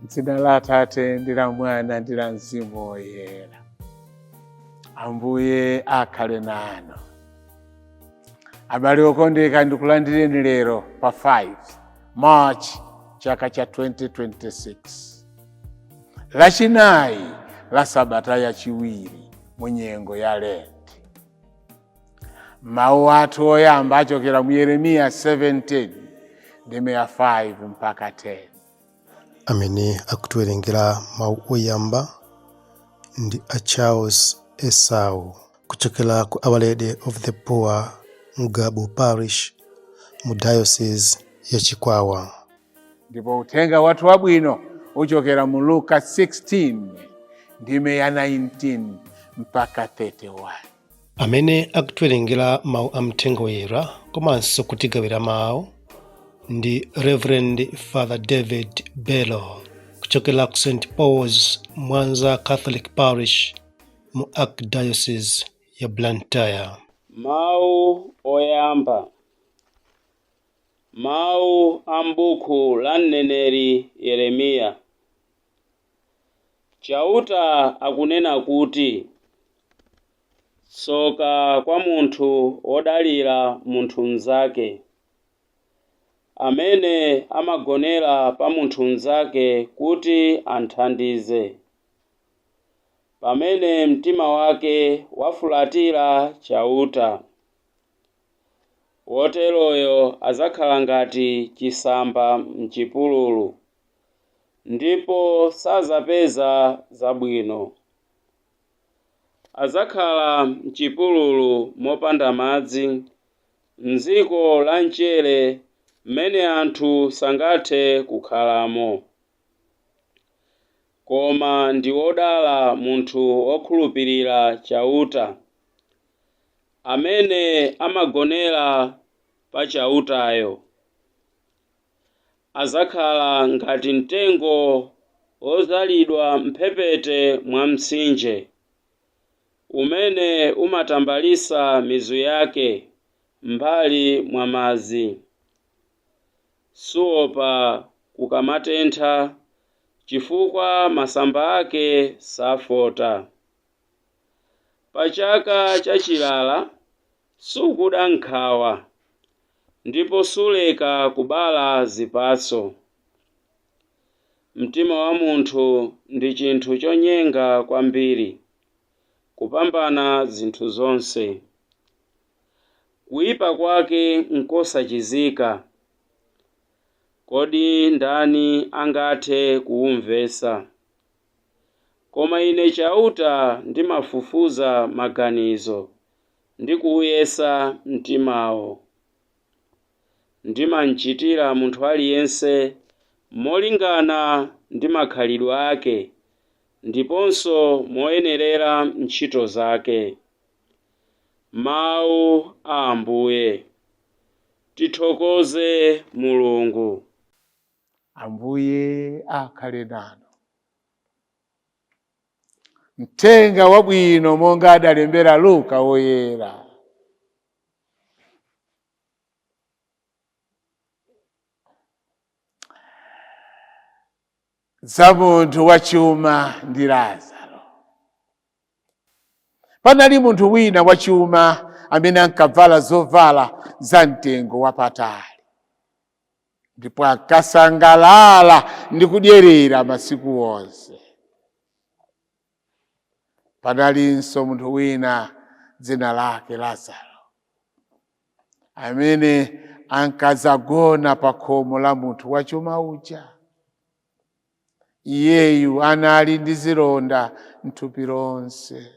Dzina la Atate ndi la Mwana ndi la Mzimu Woyera. Ambuye akhale nanu. Abale okondeka, ndikulandireni lero pa 5 March chaka cha 2026, Lachinayi la sabata yachiwiri mu nyengo ya Lent. Mawu athu oyamba achokera mu Yeremiya 17 ndime ya 5 mpaka 10. Amene akutiwerengera mawu oyamba ndi a Charles Esau kuchokera ku Our Lady of the Poor, Ngabu Parish, mu Diocese ya Chikwawa. Ndipo uthenga wathu wabwino uchokera mu Luka 16 ndime ya 19 mpaka 31. Amene akutiwerengera mawu a Mthenga Woyera komanso kutigawira mawu ndi Reverend Father David Bello kuchokera ku St Paul's Mwanza Catholic Parish mu Archdiocese ya Blantyre. Mawu oyamba. Mawu a m'buku la mneneri Yeremiya. Chauta akunena kuti, tsoka kwa munthu wodalira munthu mnzake, amene amagonera pa munthu mnzake kuti amthandize, pamene mtima wake wafulatira Chauta. Woteroyo adzakhala ngati chisamba m'chipululu, ndipo sadzapeza zabwino. Adzakhala m'chipululu mopanda madzi, m'dziko la mchere mmene anthu sangathe kukhalamo. Koma ndi wodala munthu wokhulupirira Chauta, amene amagonera pa Chautayo. Adzakhala ngati mtengo wodzalidwa m'mphepete mwa mtsinje, umene umatambalisa mizu yake m'mbali mwa madzi. Suopa kukamatentha, chifukwa masamba ake safota. Pa chaka cha chilala sukuda nkhawa, ndipo suleka kubala zipatso. Mtima wa munthu ndi chinthu chonyenga kwambiri kupambana zinthu zonse. Kuyipa kwake nkosachizika. Kodi ndani angathe kuwumvetsa? Koma ine Chauta ndimafufuza maganizo ndi kuwuyesa mtimawo. Ndimamchitira munthu aliyense molingana ndi makhalidwe ake ndiponso moyenerera ntchito zake. Mawu a Ambuye. Tithokoze Mulungu. Ambuye akhale nanu. Mthenga wabwino monga adalembera Luka Woyera. Za munthu wachuma ndi Lazaro. Panali munthu wina wachuma amene ankavala zovala za mtengo wapatali ndipo ankasangalala ndi kudyerera masiku onse. Panalinso munthu wina dzina lake Lazaro amene ankadzagona pa khomo la munthu wachuma uja. Iyeyu anali ndi zilonda m'thupi lonse.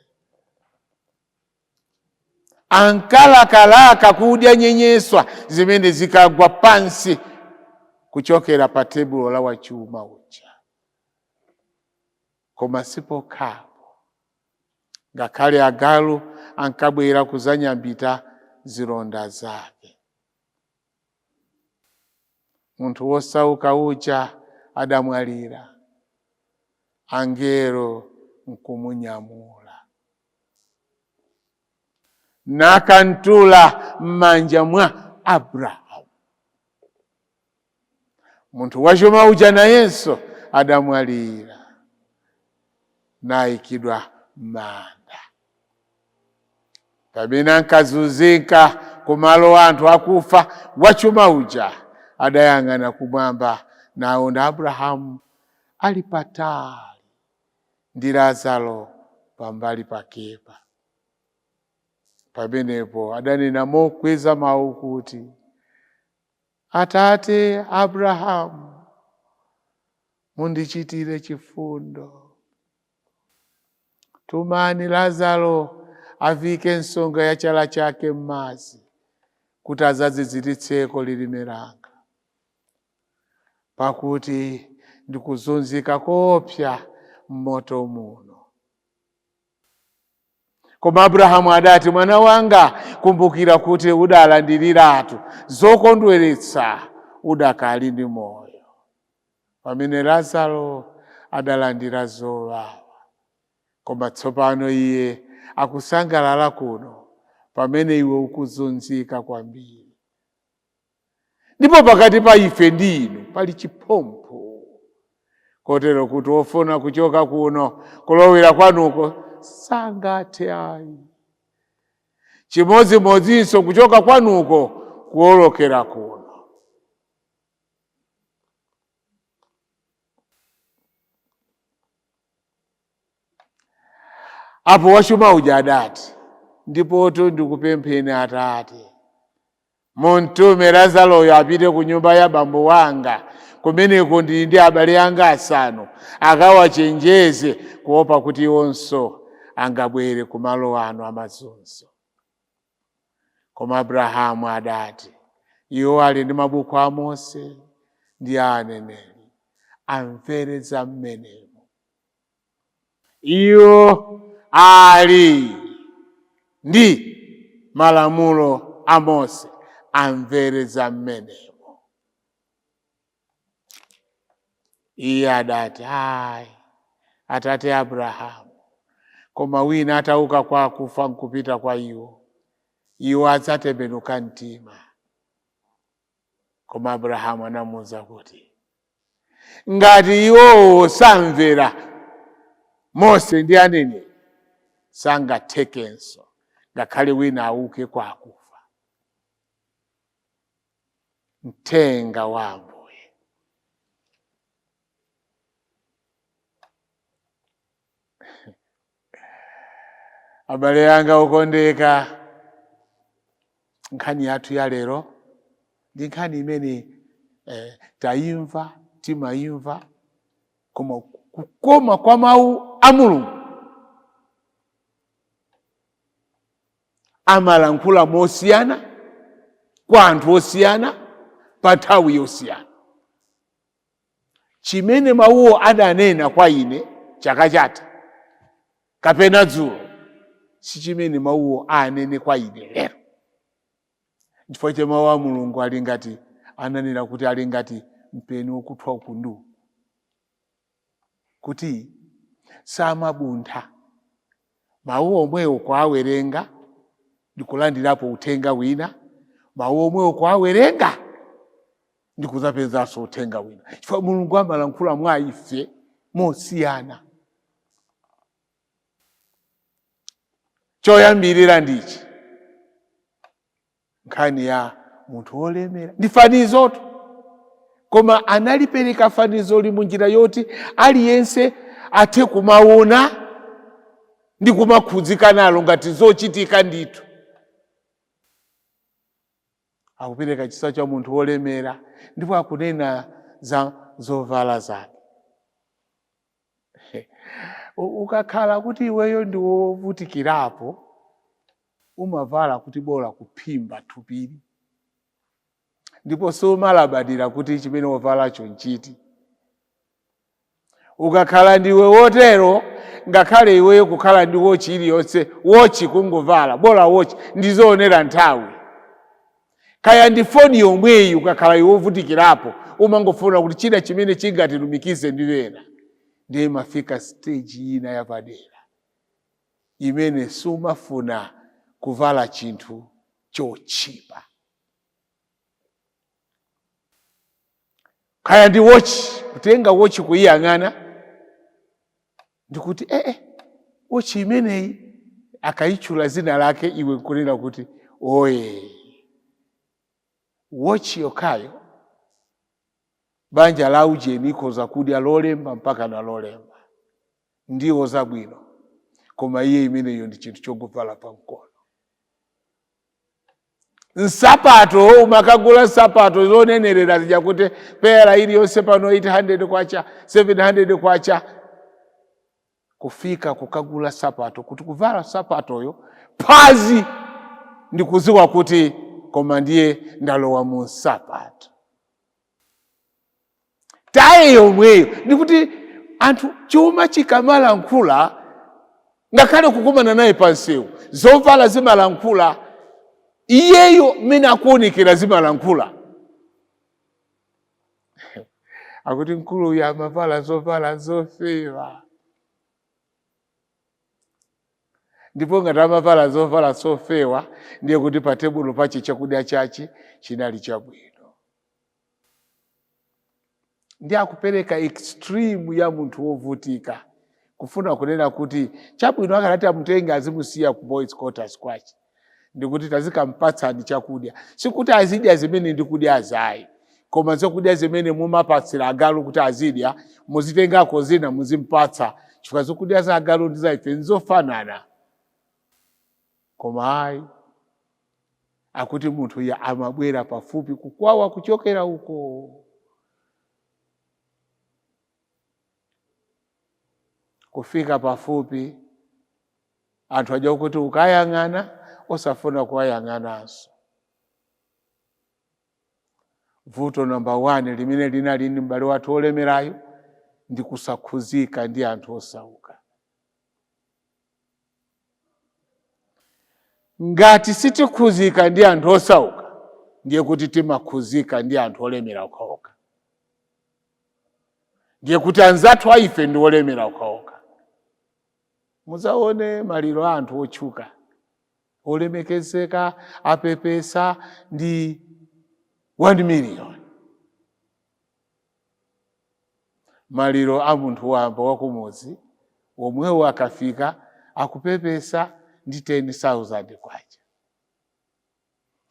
Ankalakalaka kudya nyenyeswa zimene zikagwa pansi kuchokera pa tebulo la wachuma uja. Koma sipokhapo, ngakhale agalu ankabwera kuzanyambita zilonda zake. Munthu wosauka uja adamwalira, angelo nkumunyamula nakantula m'manja mwa Abrahamu. Munthu wachuma uja nayenso adamwalira nayikidwa m'manda. Pamene ankazunzika kumalo anthu akufa, wachuma uja adayang'ana kumwamba naona Abrahamu ali patali ndi Lazaro pambali pakepa. Pamenepo adanena mokweza mawu kuti, Atate Abrahamu, mundichitire chifundo. Tumani Lazaro aviike nsonga ya chala chake m'madzi kuti adzaziziritseko lilime langa, pakuti ndikuzunzika koopsa m'moto muno. Koma Abrahamu adati, Mwana wanga, kumbukira kuti udalandiriratu zokondweretsa udakali ndi moyo, pamene Lazaro adalandira zowawa. Koma tsopano iye akusangalala kuno, pamene iwe ukuzunzika kwambiri. Ndipo pakati pa ife ndi inu pali chiphompho, kotero kuti ofuna kuchoka kuno kulowera kwanuko sangathe ayi, chimodzimodzinso kuchoka kwanuko kuwolokera kuno. Apo wachuma uja adati, Ndipotu ndikupempheni atate, mumtume Lazaroyo apite ku nyumba ya bambo wanga, kumeneko ndili ndi abale anga asanu, akawachenjeze kuopa kuti iwonso angabwere ku malo ano amazunzo. Koma Abrahamu adati, Iwo ali ndi mabuku a Mose ndi a aneneri, amvere za m'menemo. Iwo ali ndi malamulo a Mose, amvere za m'menemo. Iye adati, Ayi, atate Abrahamu, koma wina atauka kwa akufa nkupita kwa iwo, iwo adzatembenuka mtima. Koma Abrahamu anamuwuza kuti, Ngati iwowo samvera Mose ndi aneneri, sangathekenso ngakhale wina auke kwa akufa. Mthenga wa Ambuye. Abale anga okondeka, nkhani yathu ya lero ndi nkhani imene tayimva, timayimva, koma kukoma kwa mawu a Mulungu amalankhula mosiyana kwa anthu osiyana pa nthawi yosiyana. Chimene mawuwo adanena kwa ine chaka chatha kapena dzulo si chimene mawuwo anene kwa ine lero. Chifukwa cha mawu a Mulungu ali ngati ananena kuti ali ngati mpeni wokuthwa uku ndi uku, kuti samabuntha. Mawu omwewo kuwawerenga ndikulandirapo uthenga wina, mawu omwewo kuwawerenga ndikudzapezanso uthenga wina, chifukwa Mulungu amalankhula mwa ife mosiyana. Choyambirira ndichi nkhani ya munthu wolemera, ndi fanizotu, koma analipereka fanizoli munjira yoti aliyense athe kumaona ndi kumakhudzika nalo ngati zochitika ndithu. Akupereka chitsanzo cha munthu wolemera ndipo akunena za zovala zake. Ukakhala kuti iweyo ndi wovutikirapo, umavala kuti bola kuphimba thupili, ndipo sumalabadira kuti chimene wovalacho nchiti. Ukakhala ndiwe wotero, ngakhale iweyo kukhala ndi wochi iliyonse, wochi kungovala, bola wochi ndizoonera nthawi, kaya ndi foni yomweyi, ukakhala iwe wovutikirapo umangofuna kuti china chimene chingatilumikize ndi wena. Ndiye imafika stage ina yapadera imene sumafuna kuvala chinthu chotchipa, kaya ndi wochi, kutenga wochi kuiyang'ana ndikuti ee, wochi imeneyi, akayitchula zina lake iwe nkunena kuti oye, wochi yokhayo banja la ujeni ikhoza kudya Lolemba mpaka na Lolemba ndiwo zabwino, koma iye imeneyo ndi chinthu chogovala pamkono. Nsapato, umakagula nsapato zonenerera zija kuti pera iliyonse pano 800 kwacha, 700 kwacha, kufika kukagula sapato kuti kuvala sapatoyo phazi ndikuziwa kuti koma ndiye ndalowa mu nsapato. Taye yomweyo, ndikuti anthu chuma chikamalankhula, ngakhale kukumana naye pansewu, zovala zimalankhula, iyeyo mmene akuonekera zimalankhula. Akuti mkulu uyu amavala zovala zofewa, ndipo ngati amavala zovala zofewa ndiye kuti pa tebulo pache chakudya chache chinali chabwino. Ndi akupereka extreme ya munthu wovutika, kufuna kunena kuti chabwino akanati amutenge azimusiya ku boys quarters kwache, ndikuti tazikampatsani chakudya, sikuti azidya zimene ndikudya azayi, koma zokudya zimene mumapatsira agalu kuti azidya muzitengako zina muzimpatsa, chifukwa zokudya za agalu ndi za ife nzofanana. Koma ayi, akuti munthu ya amabwera pafupi kukwawa kuchokera uko, kufika pafupi anthu aja kuti ukayang'ana osafuna kuwayang'ananso. Vuto namba 1 limene linali ndi m'bale wathu olemerayo ndi kusakhuzika ndi anthu osauka. Ngati sitikhuzika ndi anthu osauka, ndiye kuti timakhuzika ndi anthu olemera okhaokha, ndiye kuti anzathu aife ndi olemera okhaokha. Mudzaone maliro a anthu otchuka olemekezeka apepesa ndi 1 million, maliro a munthu wamba wakumudzi womwewo akafika akupepesa ndi 10,000 kwacha.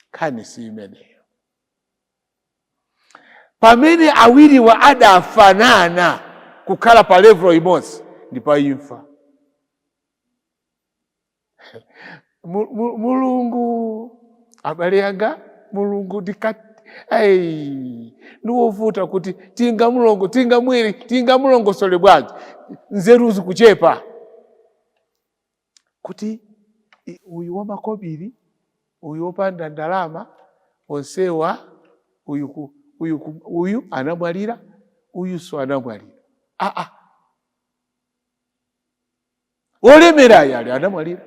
Nkhani si imeneyo. Pamene awiriwa adafanana kukhala pa level imodzi ndi pa imfa. Mulungu, abale anga, Mulungu ndiwovuta kuti tingamulongo tingamwere tingamulongosole bwanji, nzeru zikuchepa kuti uyu wamakobiri, uyu wopanda ndalama, onsewa uyu anamwalira, uyuso anamwalira. Aa, olemerayo ali anamwalira,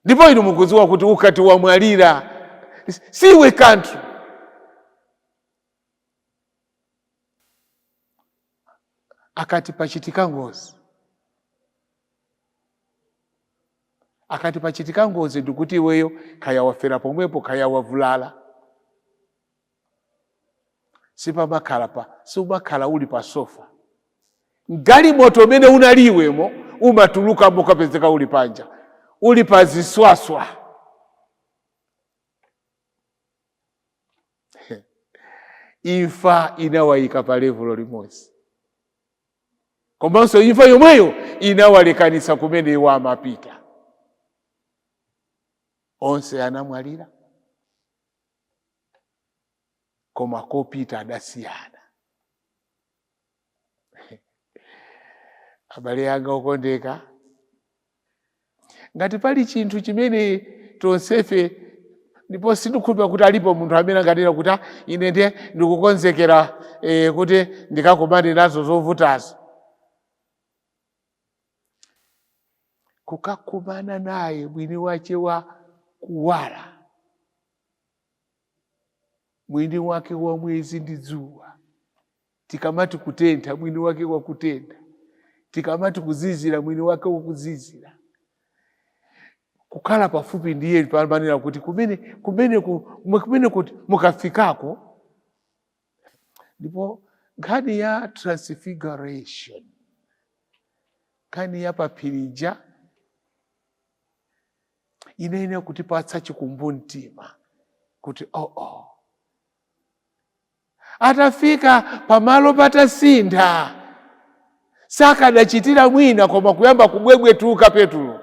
ndipo inu mukudziwa kuti ukati wamwalira siwe kanthu. Akati pachitika ngozi, akati pachitika ngozi, ndikuti iweyo kaya wafera pomwepo, kaya wavulala, sipamakhala pa siumakhala uli pa sofa, galimoto umene unaliwemo umatulukamo ukapezeka uli panja, uli pa ziswaswa. Imfa inawayika pa level limodzi, komanso imfa yomweyo inawalekanitsa kumene iwo amapita. Onse anamwalira, koma kopita adasiyana. Abale anga okondeka, ngati pali chinthu chimene tonsefe, ndipo sindikhulupirira kuti alipo munthu amene anganena kuti, "Ah, ine ndiye ndikukonzekera kuti ndikakumane nazo zovutazo." Kukakumana naye mwini wache wa kuwala, mwini wake wa mwezi ndi dzuwa. Tikamati kutentha, mwini wake wa kutentha. Tikamati kuzizira, mwini wake wakuzizira. Kukhala pafupi ndiye pamanena kuti kumene kuti mukafikako. Ndipo nkhani ya transfiguration, nkhani ya paphirija, inayenera kutipatsa chikumbumtima kuti oh, atafika pamalo patasintha, sakadachitira mwina koma kuyamba kubwebwetuka Petulo.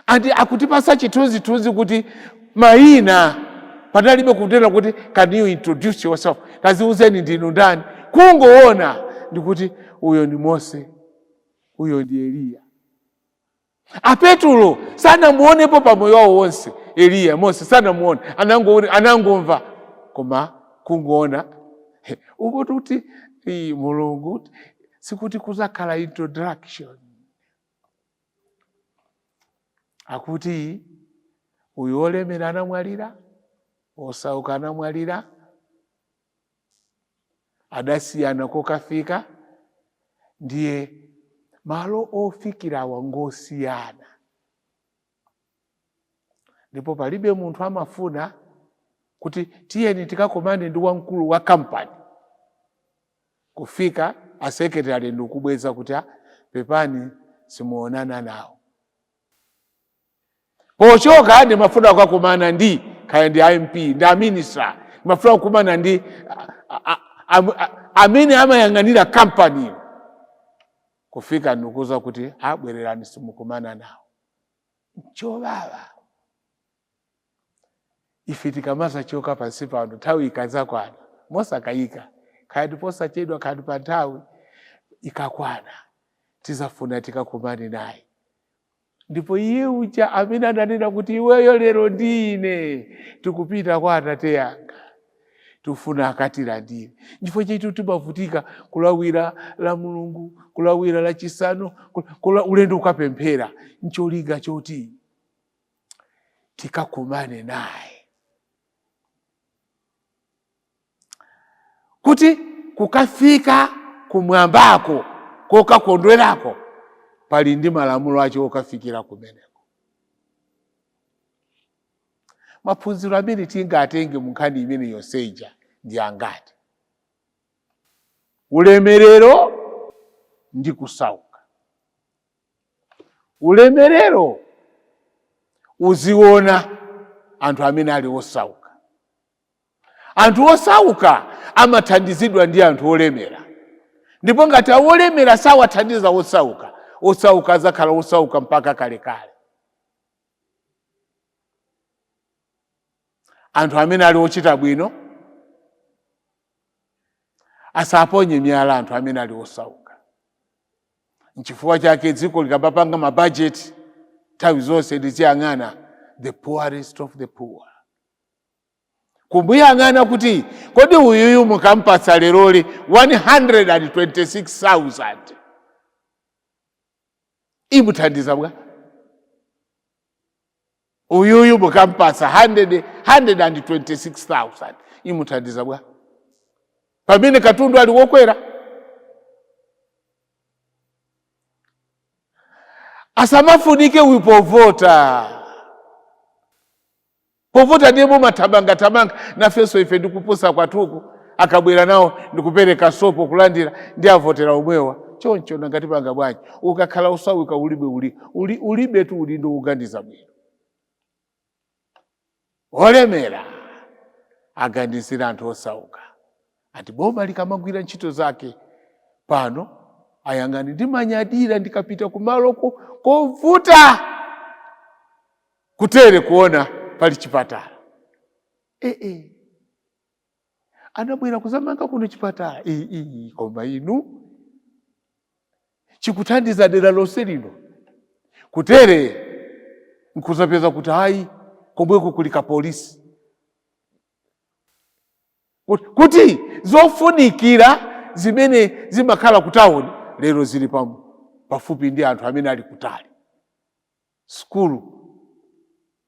Andi akutipasa chithunzithunzi kuti mayina panalibe kutena kuti, "Can you introduce yourself? Taziuzeni ndinu ndani?" Kungoona ndikuti uyo ndi Mose, uyo ndi Eliya. Apetulo sanamuonepo pamoyo wawo wonse Eliya, Mose sanamuone, anangomva, koma kungoona ukuti kuti Mulungu sikuti kuzakhala introduction, akuti uyu olemera anamwalira, osauka anamwalira, adasiyana kokafika, ndiye malo ofikirawa ngosiyana. Ndipo palibe munthu amafuna kuti tiyeni tikakomane ndi wamkulu wa kampani, kufika asekretary ndikubweza kuti, "Ah, pepani, simuonana nawo." Pochoka ndimafuna kukakumana ndi kaya ndi MP, ndi aminister, ndimafuna kukumana ndi amene amayang'anira kampaniyo. Kufika ndikuza kuti abwererani, simukumana nawo. Nchobaba ife tikamazachoka pansi pano, nthawi ikadzakwana, mosakayika, kaya ndiposachedwa, kaya pa nthawi ikakwana, tizafuna tikakumane naye. Ndipo iye uja amene ananena kuti iweyo lero ndine tikupita kwa atate yanga, tifuna akatilandire. Chifukwa chaitu timavutika kulawira la Mulungu, kulawira la Chisanu, ulendo ukapemphera, ncholinga choti tikakumane naye, kuti kukafika kumwambako kokakondwerako pali ndi malamulo acho okafikira kumeneko. Maphunziro amene tingatenge mu nkhani imene yonseija ndi angati? Ulemerero ndi kusauka. Ulemerero uziona anthu amene ali osauka. Anthu osauka amathandizidwa ndi anthu olemera, ndipo ngati olemera sawathandiza osauka, osauka azakhala osauka mpaka kalekale. Anthu amene ali ochita bwino asaponye miyala anthu amene ali osauka. Nchifukwa chake dziko likamapanga mabajeti, nthawi zonse liziyang'ana the poorest of the poor, kumuyang'ana kuti kodi uyuyu mukampatsa leroli 126,000 imuthandiza bwa? Uyuyu mukampatsa 100 126,000 imuthandiza bwa, pamene katundu ali wokwera? Asamafunike uyu povota. Povota ndiye mumathamangathamanga. Nafenso ife ndikupusa kwathuku, akabwera nawo ndikupereka sopo, kulandira ndi avotera omwewa. Choncho nangatipanga bwanji? Ukakhala usauka ulibe ulibe tu uli ndi kuganiza bwino. Olemera aganizira anthu osauka. Ati boma likamagwira ntchito zake pano ayang'ane. Ndimanyadira ndikapita kumaloko kovuta kutere kuona pali chipatala. Ee, anabwera kuzamanga kuno chipatala ee, koma inu chikuthandiza dera lonse lino. Kutere nkuzapeza kuti hayi, komweko kuli kapolisi, kuti zofunikira zimene zimakhala ku tawuni lero zili pafupi ndi anthu amene ali kutali. Sukulu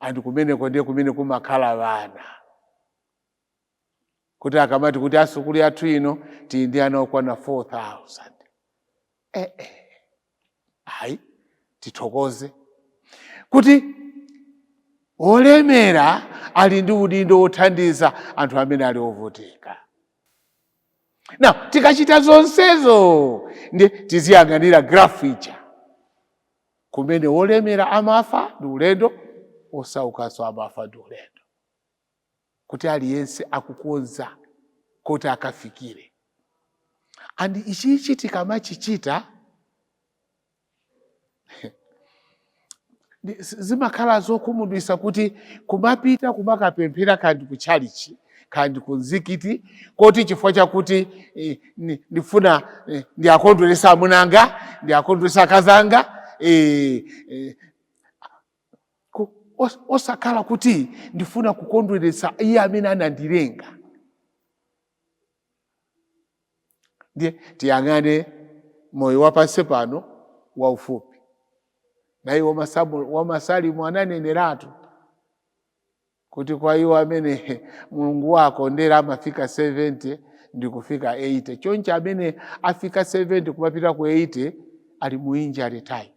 anthu kumeneko ndiye kumene kumakhala vana, kuti akamati kuti asukulu yathu ino tili ndi ana okwana 4000. Eh, eh. Ayi, tithokoze kuti olemera ali ndi udindo wothandiza anthu amene ali ovutika. Now tikachita zonsezo, ndi tiziyang'anira graph ija, kumene wolemera amafa ndi ulendo, osaukanso amafa ndi ulendo, kuti aliyense akukonza kuti akafikire. And ichichi tikamachichita, zimakhala zokhumudwitsa kuti kumapita kumakapemphera kandi kutchalichi kandi kumzikiti, koti chifukwa chakuti ndifuna ndiakondweresa amunanga, ndiakondweresa akazanga, osakhala kuti ndifuna kukondweretsa iye amene anandilenga. Ndiye tiyang'ane moyo wa pansi pano waufupi. Naye wamasalimo ananeneratu kuti kwa iwo amene Mulungu wakondera amafika 70 ndi kufika 80. Choncho amene afika 70 kumapita ku 80 ali mu injury time.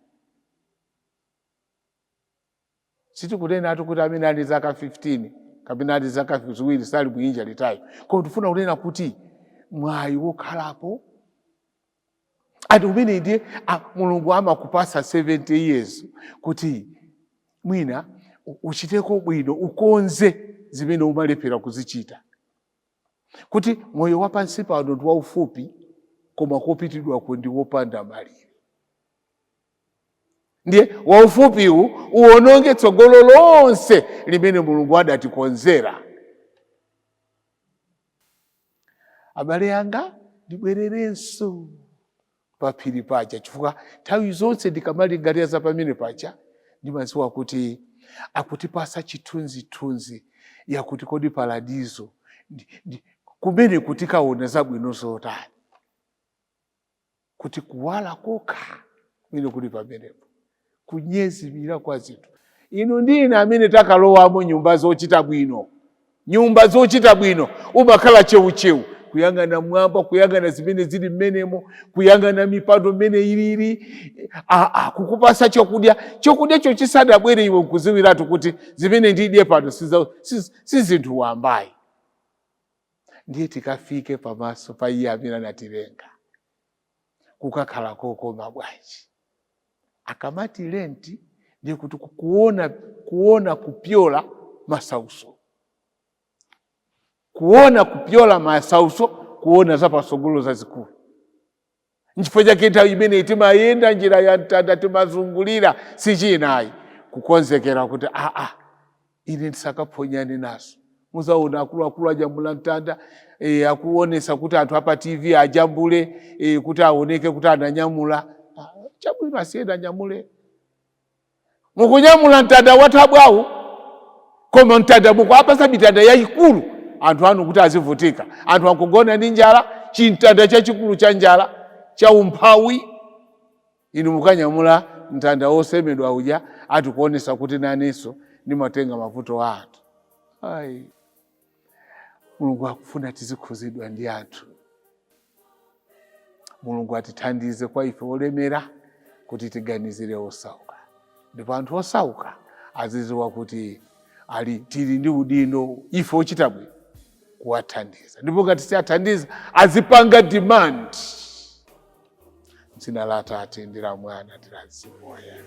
Sitikunenatu kuti amene ali zaka 15 kapena ali zaka 2 sali mu injury time, koma tifuna kunena kuti mwayi wokhalapo ati umene ndiye Mulungu amakupasa 70 years kuti mwina uchiteko bwino, ukonze zimene umalephera kuzichita, kuti moyo wa pansi pano ndi waufupi, koma kopitidwako ndi wopanda malire. Ndiye waufupiwu uwononge tsogolo lonse limene Mulungu adatikonzera? Abale anga, ndibwererenso paphiri paja, chifukwa nthawi zonse ndikamalingalira za pamene paja, ndimadziwa kuti akutipasa chithunzithunzi yakuti kodi paradizo kumene kutikaona zabwino zotani, kuti kuwala kokha kumene kuli pamenepo, kunyezimira kwa zinthu. Inu ndi ine amene takalowamo nyumba zochita bwino, nyumba zochita bwino, umakhala cheucheu kuyang'ana mwamba, kuyang'ana zimene zili mmenemo, kuyang'ana mipando mmene ilili, kukupasa chakudya, chakudyacho chisadabwere iwe nkuziwiratu kuti zimene ndidye pano si zinthu wambayi. Ndiye tikafike pamaso pa iye amene anatilenga, kukakhala kokoma bwanji! Akamati Lenti, ndiye kuti kuona kupyola masauso, kuona kupyola masauso, kuona zapasogolo zazikulu. Nchifukwa chake nthawi imene timayenda njira ya mtanda, timazungulira, sichinayi kukonzekera kuti aa, ine ndisakaphonyane naso. Muzaona akuluakulu ajambula mtanda, akuonesa kuti anthu apa TV ajambule, kuti aoneke kuti ananyamula. Chabwino, asiyeni anyamule. Mukunyamula mtanda wathabwawu, koma mtanda mukuapasa mitanda yayikulu anthu anu kuti azivutika. Anthu akugona ndi njala, chimtanda chachikulu cha njala, cha umphawi. Inu mukanyamula mtanda wosemedwa uja, atikuonesa kuti nanenso ndimatenga mavuto a anthu. Ayi, Mulungu akufuna tizikhuzidwa ndi anthu. Mulungu atithandize kwa ife olemera kuti tiganizire osauka, ndipo anthu osauka aziziwa kuti ali tili ndi udindo ife ochita bwino kuwathandiza, ndipo ngati siathandiza, azipanga demand. Dzina la Atate ndi la Mwana ndi la Mzimu Woyera.